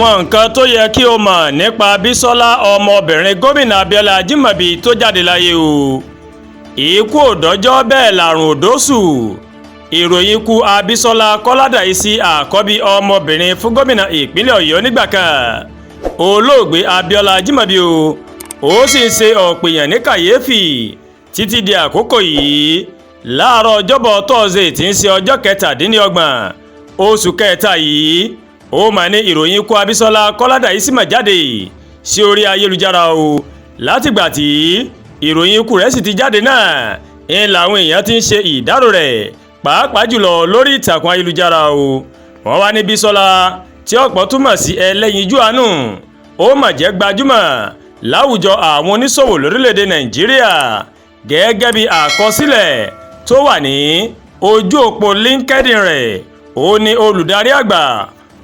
Àwọn nǹkan tó yẹ kí o mọ̀ nípa Bísọ́lá, ọmọbìnrin gómìnà Abíọ́lá Ajímọ̀bí tó jáde láyé o. Ikú òdọ́jọ́ bẹ́ẹ̀ làrùn òdòṣù. Ìròyìn ikú Abísọ́lá Kọ́ládàísí, àkọ́bí ọmọbìnrin fún gómìnà ìpínlẹ̀ Ọ̀yọ́ nígbà kan, olóògbé Abíọ́lá Ajímọ̀bí o, ó sì ń ṣe ọ̀pọ̀ èèyàn ní kàyéfì títí di àkókò yìí. Láàárọ̀ ọjọ́bọ̀ tọ́sídẹ̀ẹ́ tí ń ṣe ọjọ́ 27 oṣù kẹta yìí, ó mà ní ìròyìn ikú Abísọ́lá Kọ́ládàísí mà jáde sí orí ayélujára o. Látìgbà tí ìròyìn ikú rẹ̀ sì ti jáde náà ń làwọn èèyàn ti ń ṣe ìdárò rẹ̀, pàápàá jùlọ lórí ìtàkùn ayélujára o. Wọ́n wá ní Bísọ́lá, tí ọ̀pọ̀ túmọ̀ sí ẹlẹ́yinjú àánú, ó mà jẹ́ gbajúmọ̀ láwùjọ àwọn oníṣòwò lórílẹ̀‐èdè Nàìjíríà. Gẹ́gẹ́ bí àkọsílẹ̀ tó wà ní ojú òpó LinkedIn rẹ̀, ó ní olùdarí àgbà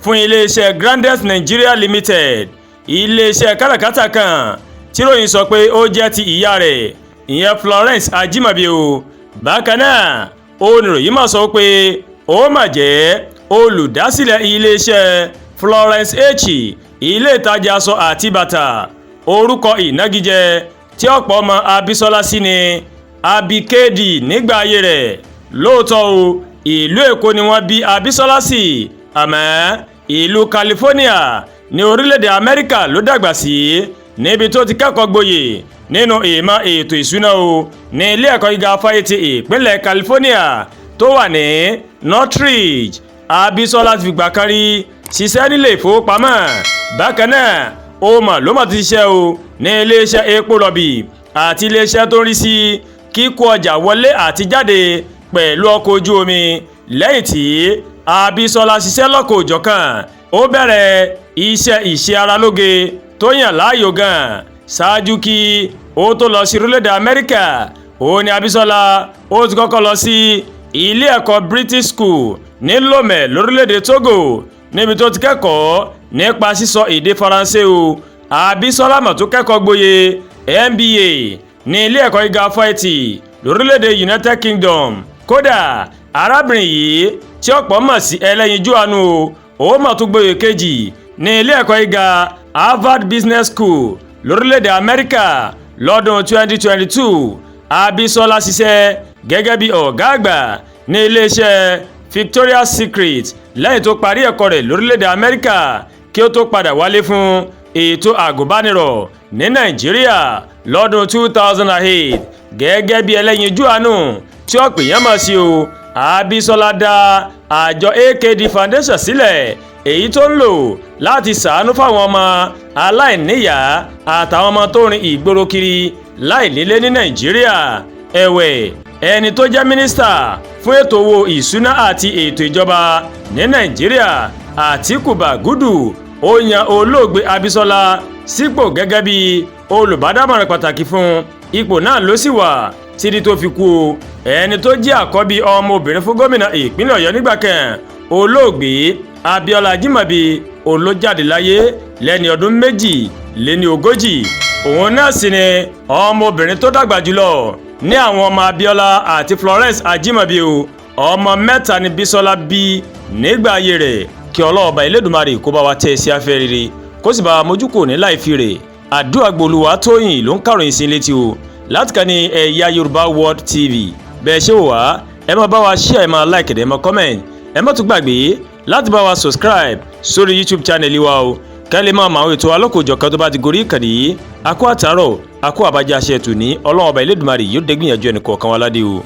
fún iléeṣẹ́ Grandest Nigeria Limited, iléeṣẹ́ káràkátà kan tíròyìn sọ pé ó jẹ́ ti ìyá rẹ̀, ìyẹn Florence Ajímọ̀bí o. Bákan náà, oníròyìn máa sọ pé ó mà jẹ́ olùdásílẹ̀ iléeṣẹ́ Florence H, ilé ìtajà aṣọ àti bàtà. Orúkọ ìnagijẹ tí ọ̀pọ̀ ọmọ Abísọ́lá sí ni Abikedi nígbà ayé rẹ̀. Lóòótọ́ o, ìlú Èkó ni wọ́n bí Abísọ́lá sí, àmọ́ ìlú California ní orílẹ̀-èdè Amẹ́ríkà ló dàgbà sí, níbi tó ti kẹ́kọ̀ọ́ gboyè nínú ìmọ̀ ètò ìṣúná o ní ilé ẹ̀kọ́ gíga fáyítì ìpínlẹ̀ California tó wà ní Northridge. Abísọ́lá ti fìgbà kan rí ṣiṣẹ́ nílé ìfowópamọ́. Bákan náà, ó mà ló mà ti ṣiṣẹ́ o ní iléeṣẹ́ epo rọ̀bì àti iléeṣẹ́ tó ń rí sí kíkó ọjà wọlé àti jáde pẹ̀lú ọkọ̀ ojú omi. Lẹ́yìn tí Abísọ́lá ṣiṣẹ́ lọ́kọ̀ òjọ̀kan, ó bẹ̀rẹ̀ iṣẹ́ ìṣe ara lóge tó yàn láàyò gan ṣáájú kí ó tó lọ sí orílẹ̀-èdè Amẹ́ríkà. Ó ní Abísọ́lá ó ti kọ́kọ́ lọ sí ilé ẹ̀kọ́ British School ní Lomé lórílẹ̀-èdè Togo, níbi tó ti kẹ́kọ̀ọ́ nípa sísọ èdè Faransé o. Abísọ́lá mà tó kẹ́kọ̀ọ́ gboyè MBA ní ilé ẹ̀kọ́ gíga fáìtì lórílẹ̀-èdè United Kingdom. Kódà, arábìnrin yìí tí ọ̀pọ̀ mọ̀ sí ẹlẹ́yinjú àánú o, ó mà tún gboyè kejì ní ilé ẹ̀kọ́ gíga Harvard Business School lórílẹ̀-èdè Amẹ́ríkà lọ́dún 2022. Abísọ́lá ṣiṣẹ́ gẹ́gẹ́ bí ọ̀gá àgbà ní iléeṣẹ́ Victoria's Secret lẹ́yìn tó parí ẹ̀kọ́ rẹ̀ lórílẹ̀-èdè Amẹ́ríkà, kí ó tó padà wálé fún ètò àgùnbánirọ̀ ní Nàìjíríà lọ́dún 2008. Gẹ́gẹ́ bí ẹlẹ́yinjú àánú tí ọ̀pọ̀ èèyàn mọ̀ sí o, Abísọ́lá dá àjọ AKD Foundation sílẹ̀, èyí tó ń lò láti ṣàánú fáwọn ọmọ aláìníyàá àtàwọn ọmọ tó rin ìgboro kiri láìnílé ní Nàìjíríà. Ẹ̀wẹ̀, ẹni tó jẹ́ mínísítà fún ètò owó ìṣúná àti ètò ìjọba ní Nàìjíríà, Àtíkù Bàgúdù, ó yan olóògbé Abísọ́lá sípò gẹ́gẹ́ bí olùbádámọ̀ràn pàtàkì fún. Ipò náà ló sì wà títí tó fi kú o. Ẹni tó jẹ́ àkọ́bí ọmọbìnrin fún gómìnà ìpínlẹ̀ Ọ̀yọ́ nígbà kan, olóògbé Abíọ́lá Ajímọ̀bí, olójáde láyé lẹ́ni ọdún 42. Òun náà sì ni ọmọbìnrin tó dàgbà jùlọ ní àwọn ọmọ Abíọ́lá àti Florence Ajímọ̀bí o. Ọmọ mẹ́ta ni Bísọ́lá bí nígbà ayé rẹ̀. Kí Ọlọ́ọ̀bá Elédùmarè kó bá wa tẹ́ ẹ sí afẹ́ rere, kó sì bá wa mójú kò ní láì fi rè. Àdúrà gbolúwa tóyìn ló ń kàròyìn sí létí o láti kàn ní Ẹ̀yà Yorùbá World TV. Bẹ́ẹ̀ ṣé wò wá, ẹ máa bá wa share, ẹ máa like, ẹ máa comment. Ẹ má tún gbàgbé láti bá wa subscribe sórí YouTube channel wa o, kẹ́ lè máa mọ àwọn ètò alọ́kòjọ̀kan tó bá ti gorí ìkànnì yìí. Akó àtàrọ̀, akó àbájá aṣẹ tù ní. Ọlọ́run Ọba Elédùmarè yóò dé gbìyànjú ẹnì kọ̀ọ̀kan wa ládé o.